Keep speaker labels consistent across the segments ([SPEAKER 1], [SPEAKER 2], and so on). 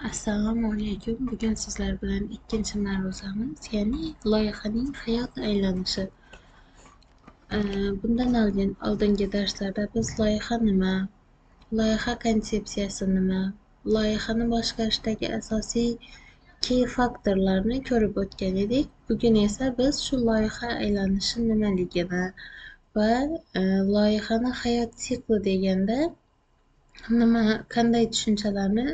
[SPEAKER 1] Assalomu alaykum. Bugun sizlar bilan ikkinchi ma'ruzamiz, ya'ni loyihaning hayot aylanishi. Bundan oldingi darslarda biz loyiha nima, loyiha konsepsiyasi nima, loyihani boshqarishdagi asosiy key faktorlarni ko'rib o'tgan edik. Bugun esa biz shu loyiha aylanishi nimaligini va loyihani hayot sikli deganda nima, qanday tushunchalarni.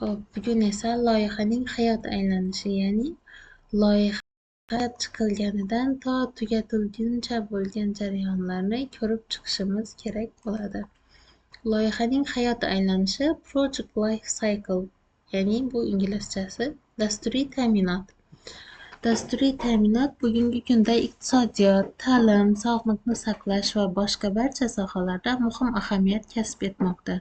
[SPEAKER 1] Xo'p, bugun esa loyihaning hayot aylanishi, ya'ni loyiha chiqilganidan to tugatilguncha bo'lgan jarayonlarni ko'rib chiqishimiz kerak bo'ladi. Loyihaning hayot aylanishi Project Life Cycle, ya'ni bu inglizchasi dasturiy ta'minot. Dasturiy ta'minot bugungi kunda iqtisodiyot, ta'lim, sog'liqni saqlash va boshqa barcha sohalarda muhim ahamiyat kasb etmoqda.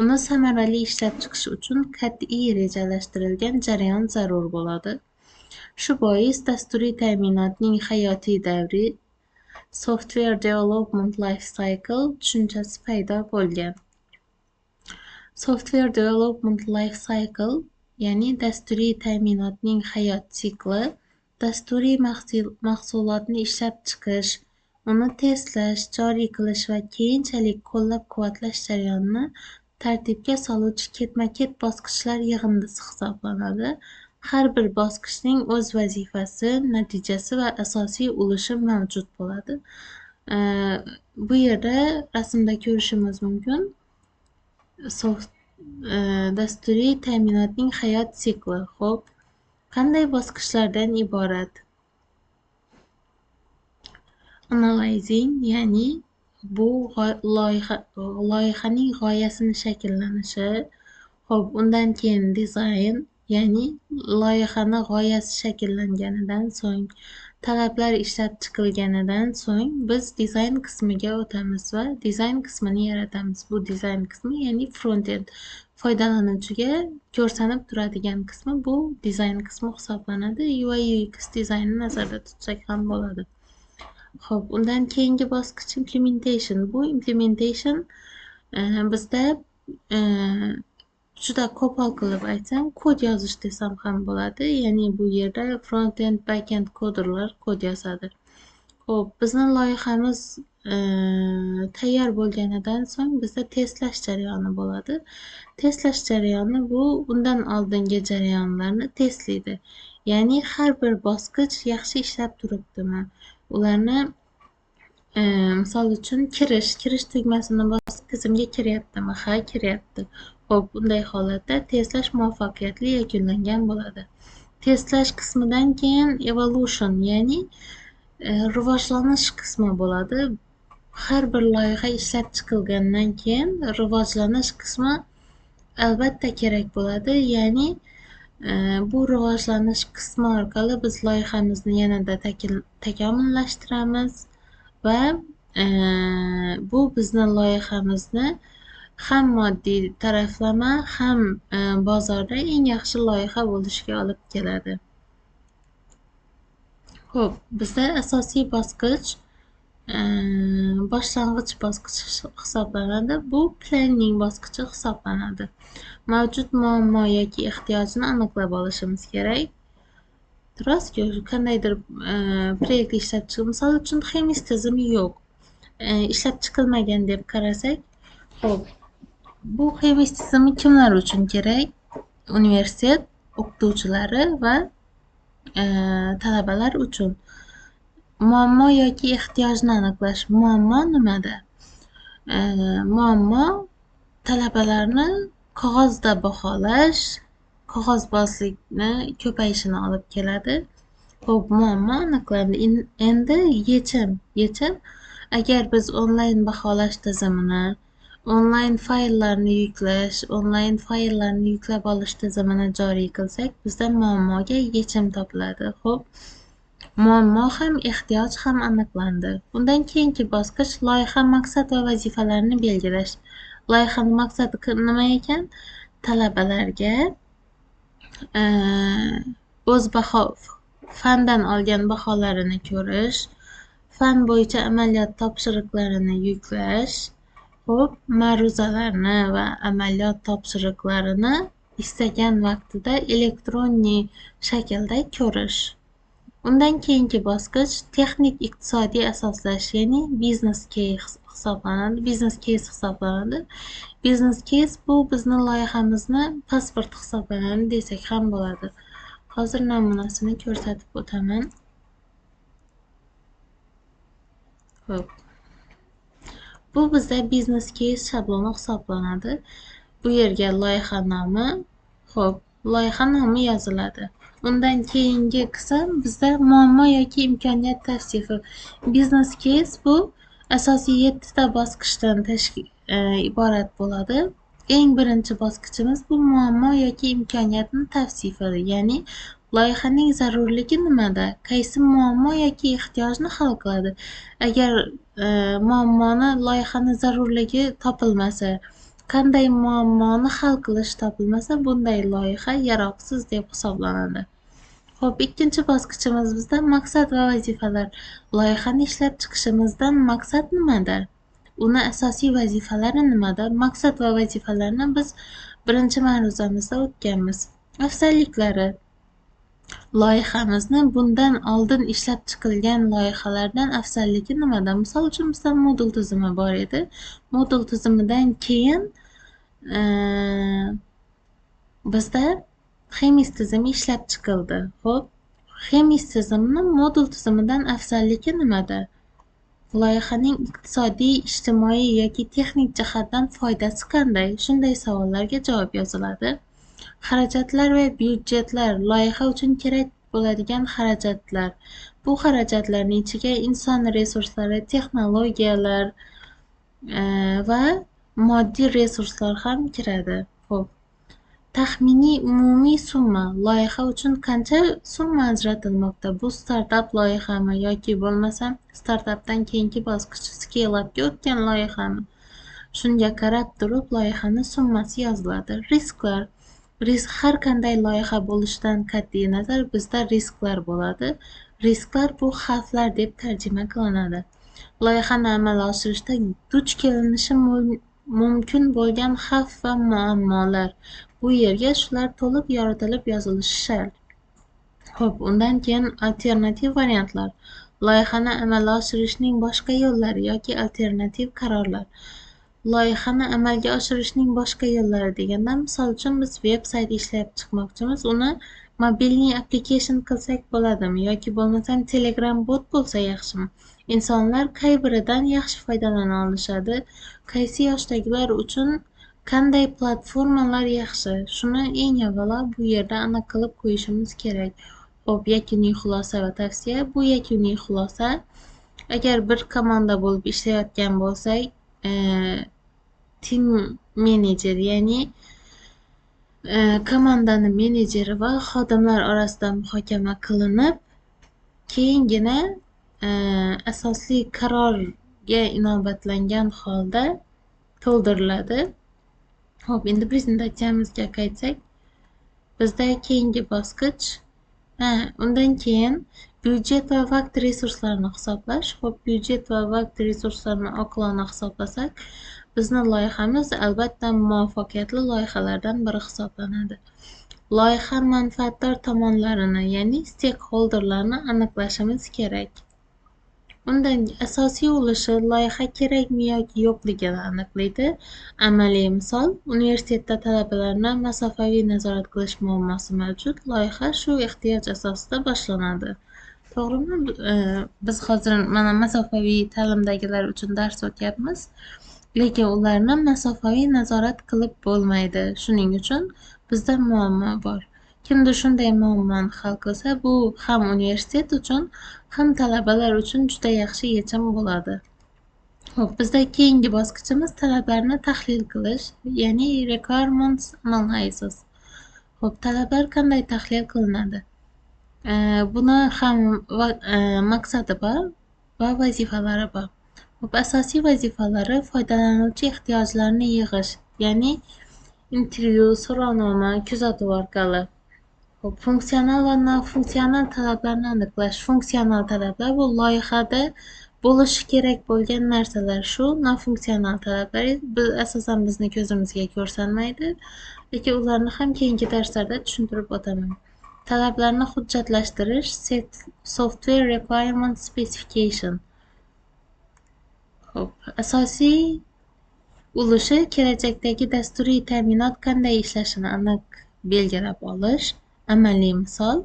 [SPEAKER 1] Uni samarali ishlab chiqish uchun qat'iy rejalashtirilgan jarayon zarur bo'ladi. Shu bois dasturiy ta'minotning hayotiy davri Software Development Life Cycle tushunchasi paydo bo'lgan. Software Development Life Cycle, ya'ni dasturiy ta'minotning hayot sikli, dasturiy mahsulotni ishlab chiqish, uni testlash, joriy qilish va keyinchalik qo'llab-quvvatlash jarayonini tartibga soluvchi ketma-ket bosqichlar yig'indisi hisoblanadi. Har bir bosqichning o'z vazifasi, natijasi va asosiy ulushi mavjud bo'ladi. Bu yerda rasmda ko'rishimiz mumkin. Dasturiy ta'minotning hayot sikli. Xo'p, qanday bosqichlardan iborat? Analyzing, ya'ni bu loyihaning g'oyasini shakllanishi. Xo'p, undan keyin dizayn, ya'ni loyihani g'oyasi shakllanganidan so'ng, talablar ishlab chiqilganidan so'ng biz dizayn qismiga o'tamiz va dizayn qismini yaratamiz. Bu dizayn qismi, ya'ni front-end, foydalanuvchiga ko'rsanib turadigan qismi bu dizayn qismi hisoblanadi. UI UX dizaynni nazarda tutsak ham bo'ladi. Xo'p, undan keyingi bosqich implementation. Bu implementation bizda juda qo'pol qilib aytsam, kod yozish desam ham bo'ladi. Ya'ni bu yerda front-end, back-end koderlar kod yozadi. Xo'p, bizni loyihamiz tayyor bo'lganidan so'ng bizda testlash jarayoni bo'ladi. Testlash jarayoni bu undan oldingi jarayonlarni testlaydi. Ya'ni har bir bosqich yaxshi ishlab turibdimi? Ularni misol uchun kirish tugmasini bosib tizimga kiryaptimi? Ha, kiryapti. Xo'p, bunday holatda testlash muvaffaqiyatli yakunlangan bo'ladi. Testlash qismidan keyin evolution, ya'ni rivojlanish qismi bo'ladi. Har bir loyiha ishlab chiqilgandan keyin rivojlanish qismi albatta kerak bo'ladi. Ya'ni bu rivojlanish qismi orqali biz loyihamizni yanada takomillashtiramiz va bu bizni loyihamizni ham moddiy taraflama, ham bozorda eng yaxshi loyiha bo'lishiga olib keladi. Xo'p, bizda asosiy bosqich boshlang'ich bosqich hisoblanadi. Bu planning bosqichi hisoblanadi. Mavjud muammo yoki ehtiyojni aniqlab olishimiz kerak. Rostki, qandaydir proyekt ishlab chiqib, misol uchun HMIS tizimi yo'q, ishlab chiqilmagan deb qarasak, xo'p, bu HMIS tizimi kimlar uchun kerak? Universitet o'qituvchilari va talabalar uchun. Muammo yoki ehtiyojni aniqlash. Muammo nimada? Muammo talabalarni qog'ozda baholash, qog'ozbozlikni ko'payishini olib keladi. Xo'p, muammo aniqlandi. Endi yechim. Yechim, agar biz onlayn baholash tizimini, onlayn fayllarni yuklash, onlayn fayllarni yuklab olish tizimini joriy qilsak, bizda muammoga yechim topiladi. Xo'p, muammo ham, ehtiyoj ham aniqlandi. Undan keyingi bosqich loyiha maqsad va vazifalarini belgilash. Loyihaning maqsadi nima ekan? Talabalarga o'z baho fandan olgan baholarini ko'rish, fan bo'yicha amaliyot topshiriqlarini yuklash. Xo'p, ma'ruzalarni va amaliyot topshiriqlarini istagan vaqtida elektronniy shaklda ko'rish. Undan keyingi bosqich texnik iqtisodiy asoslash, ya'ni biznes case hisoblanadi. Biznes case hisoblanadi. Biznes case bu bizni loyihamizni pasport hisoblanadi desak ham bo'ladi. Hozir namunasini ko'rsatib o'taman. Xo'p. Bu bizda biznes case shabloni hisoblanadi. Bu yerga loyiha nomi, xo'p, loyiha nomi yoziladi. Undan keyingi qism bizda muammo yoki imkoniyat tavsifi. Biznes case bu asosiy 7 ta bosqichdan iborat bo'ladi. Eng birinchi bosqichimiz bu muammo yoki imkoniyatni tavsifi, ya'ni loyihaning zarurligi nimada, qaysi muammo yoki ehtiyojni hal qiladi. Agar muammoni, loyihani zarurligi topilmasa, qanday muammoni hal qilish topilmasa, bunday loyiha yaroqsiz deb hisoblanadi. Xo'p, ikkinchi bosqichimiz bizda maqsad va vazifalar. Loyihani ishlab chiqishimizdan maqsad nimada? Uni asosiy vazifalari nimada? Maqsad va vazifalarni biz birinchi ma'ruzamizda o'tganmiz. Afzalliklari. Loyihamizni bundan oldin ishlab chiqilgan loyihalardan afzalligi nimada? Misol uchun bizda modul tizimi bor edi. Modul tizimidan keyin bizda Hemis tizimi ishlab chiqildi. Xo'p, Hemis tizimini modul tizimidan afzalligi nimada? Loyihaning iqtisodiy, ijtimoiy yoki texnik jihatdan foydasi qanday? Shunday savollarga javob yoziladi. Xarajatlar va byudjetlar. Loyiha uchun kerak bo'ladigan xarajatlar. Bu xarajatlarning ichiga inson resurslari, texnologiyalar va moddiy resurslar ham kiradi. Xo'p. Taxminiy umumiy summa. Loyiha uchun qancha summa ajratilmoqda? Bu startap loyihami yoki bo'lmasam startapdan keyingi bosqich scale upga o'tgan loyihami? Shunga qarab turib loyihani summasi yoziladi. Risklar. Risk har qanday loyiha bo'lishidan qat'iy nazar bizda risklar bo'ladi. Risklar bu xavflar deb tarjima qilinadi. Loyihani amalga oshirishda duch kelinishi mumkin bo'lgan xavf va muammolar. Bu yerga shular to'liq yoritilib yozilishi shart. Xo'p, undan keyin alternativ variantlar. Loyihani amalga oshirishning boshqa yo'llari yoki alternativ qarorlar. Loyihani amalga oshirishning boshqa yo'llari deganda, misol uchun biz veb-sayt ishlab chiqmoqchimiz, uni mobilniy application qilsak bo'ladimi yoki bo'lmasam Telegram bot bo'lsa yaxshimi? Insonlar qay biridan yaxshi foydalana olishadi? Qaysi yoshdagilar uchun qanday platformalar yaxshi? Shuni eng avvalo bu yerda aniq qilib qo'yishimiz kerak. Xo'p, yakuniy xulosa va tavsiya. Bu yakuniy xulosa, agar bir komanda bo'lib ishlayotgan bo'lsak, team menejer, ya'ni komandani menejeri va xodimlar orasida muhokama qilinib, keyingina asosli qarorga inobatlangan holda to'ldiriladi. Xo'p, endi prezentatsiyamizga qaytsak, bizda keyingi bosqich, undan keyin byudjet va vaqt resurslarini hisoblash. Xo'p, byudjet va vaqt resurslarini oqilona hisoblasak, bizni loyihamiz albatta muvaffaqiyatli loyihalardan biri hisoblanadi. Loyiha manfaatdor tomonlarini, ya'ni stakeholderlarni aniqlashimiz kerak. Undan asosiy ulushi loyiha kerakmi yoki yo'qligini aniqlaydi. Amaliy misol, universitetda talabalarni masofaviy nazorat qilish muammosi mavjud. Loyiha shu ehtiyoj asosida boshlanadi. To'g'rimi? Biz hozir mana masofaviy ta'limdagilar uchun dars o'tyapmiz, lekin ularni masofaviy nazorat qilib bo'lmaydi. Shuning uchun bizda muammo bor. Kimdir shunday muammoni hal qilsa, bu ham universitet uchun, ham talabalar uchun juda yaxshi yechim bo'ladi. Xo'p, bizda keyingi bosqichimiz talablarni tahlil qilish, ya'ni requirements analysis. Xo'p, talablar qanday tahlil qilinadi? Buni ham maqsadi bor va vazifalari bor. Xo'p, asosiy vazifalari foydalanuvchi ehtiyojlarini yig'ish, ya'ni intervyu, so'rovnoma, kuzatuv orqali. Xo'p, funksional va nofunksional talablarni aniqlash. Funksional talablar bu loyihada Bo'lishi kerak bo'lgan narsalar shu nofunksional talablar biz asosan bizni ko'zimizga ko'rsanmaydi, lekin ularni ham keyingi darslarda tushuntirib o'taman. Talablarni hujjatlashtirish, software requirement specification. Xo'p, asosiy ulushi kelajakdagi dasturiy ta'minot qanday ishlashini aniq belgilab olish. Amaliy misol: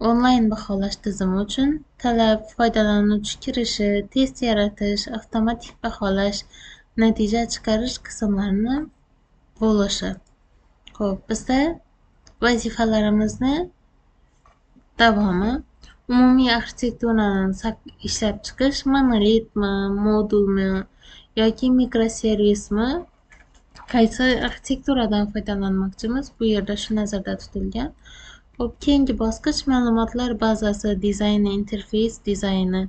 [SPEAKER 1] onlayn baholash tizimi uchun talab, foydalanuvchi kirishi, test yaratish, avtomatik baholash, natija chiqarish qismlarini bo'lishi. Xo'p, bizda vazifalarimizni davomi: umumiy arxitekturani ishlab chiqish, monolitmi, modulmi yoki mikroservismi, qaysi arxitekturadan foydalanmoqchimiz, bu yerda shu nazarda tutilgan. Xo'p, keyingi bosqich ma'lumotlar bazasi dizayni, interfeys dizayni,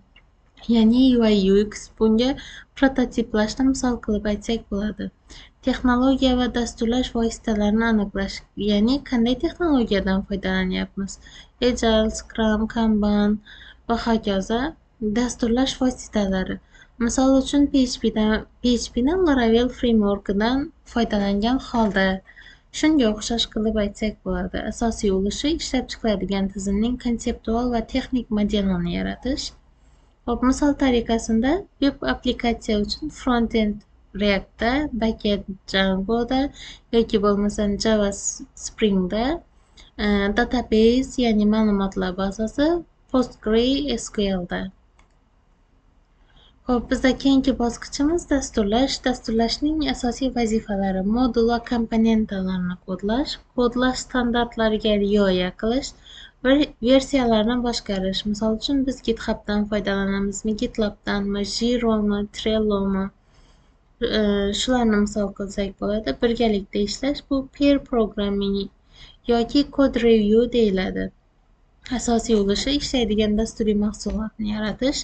[SPEAKER 1] ya'ni UI UX, bunga prototiplashni misol qilib aytsak bo'ladi. Texnologiya va dasturlash vositalarini aniqlash, ya'ni qanday texnologiyadan foydalanyapmiz: Agile, Scrum, Kanban va hokazo. Dasturlash vositalari, misol uchun, PHPni Laravel frameworkidan foydalangan holda, shunga o'xshash qilib aytsak bo'ladi. Asosiy ulushi ishlab chiqiladigan tizimning konseptual va texnik modelini yaratish. Xo'p, misol tariqasida web applikatsiya uchun front-end Reactda, backend Djangoda yoki bo'lmasam Java Springda, database, ya'ni ma'lumotlar bazasi PostgreSQLda. Xo'p, bizda keyingi bosqichimiz dasturlash. Dasturlashning asosiy vazifalari: modul va komponentalarni kodlash, kodlash standartlariga rioya qilish va versiyalarni boshqarish. Misol uchun, biz GitHubdan foydalanamizmi, GitLabdanmi, Jiromi, Trellomi, shularni misol qilsak bo'ladi. Birgalikda ishlash, bu pair programming yoki code review deyiladi. Asosiy ulushi ishlaydigan dasturiy mahsulotni yaratish.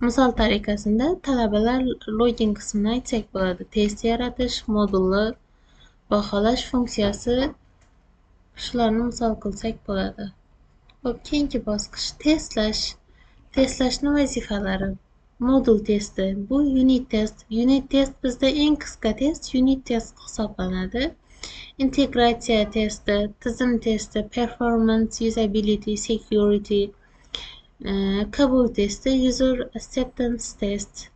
[SPEAKER 1] Misol tariqasida talabalar login qismini aytsak bo'ladi. Test yaratish, modulli baholash funksiyasi, shularni misol qilsak bo'ladi. Xo'p, keyingi bosqich testlash. Testlashni vazifalari: modul testi, bu unit test. Unit test bizda eng qisqa test unit test hisoblanadi. Integratsiya testi, tizim testi, performance, usability, security, qabul testi, user acceptance test.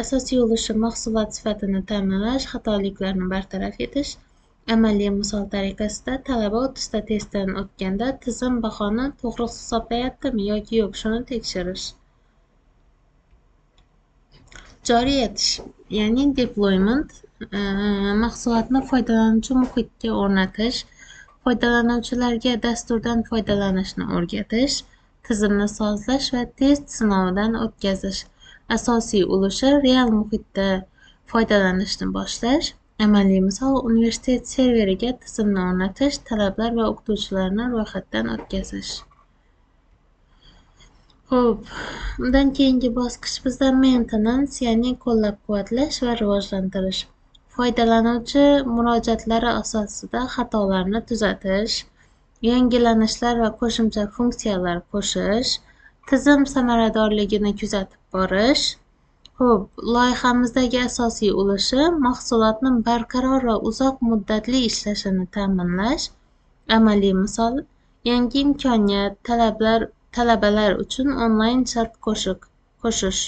[SPEAKER 1] Asosiy ulushi mahsulot sifatini ta'minlash, xatoliklarni bartaraf etish. Amaliy misol tariqasida talaba 30 ta testdan o'tganda tizim bahoni to'g'ri hisoblayaptimi yoki yo'q, shuni tekshirish. Joriy etish, ya'ni deployment, mahsulotni foydalanuvchi muhitga o'rnatish, foydalanuvchilarga dasturdan foydalanishni o'rgatish, tizimni sozlash va test sinovidan o'tkazish. Asosiy ulushi real muhitda foydalanishni boshlash. Amaliy misol: universitet serveriga tizimni o'rnatish, talablar va o'qituvchilarni ro'yxatdan o'tkazish. Xo'p, undan keyingi bosqich bizda maintenance, ya'ni qo'llab-quvvatlash va rivojlantirish. Foydalanuvchi murojaatlari asosida xatolarni tuzatish, yangilanishlar va qo'shimcha funksiyalar qo'shish, tizim samaradorligini kuzatib borish. Xo'p, loyihamizdagi asosiy ulushi mahsulotni barqaror va uzoq muddatli ishlashini ta'minlash. Amaliy misol: yangi imkoniyat, talablar, talabalar uchun onlayn chat qo'shish.